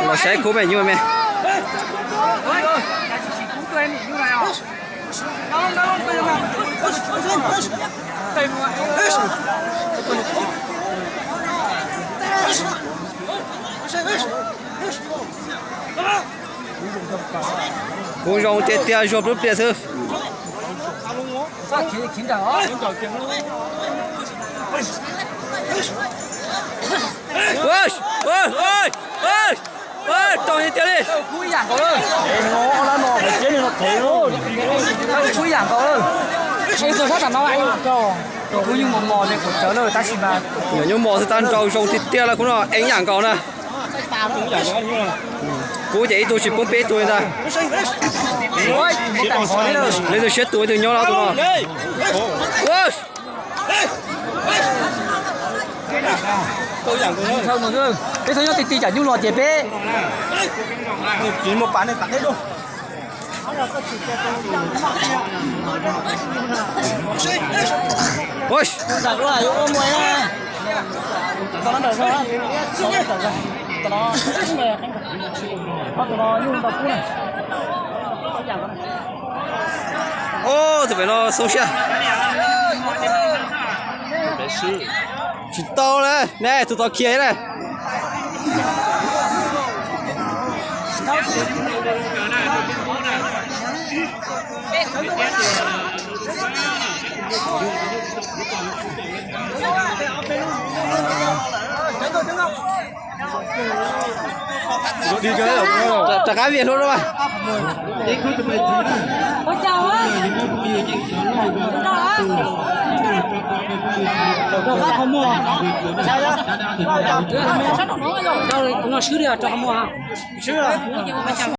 Los saib khub me nyuj me. Kuv zoo tiag tiag, zuag plub pliag xwb. Rau tiag tiag li. Nyuam nyuj mos xwb tab nrau zoo tiag tiag lawm, khub no ev yam nkaus na. Kub ces ib tug tsis poob peb tug li ntag. Leej twg siab tus ib tug nyob los tus no. Peb txhob nyob ti ti cov nyuj los ces peb Tus pem no xoob siab. Tsis tau li ne, tus tod khiav li. Rov qab vias hlua rau.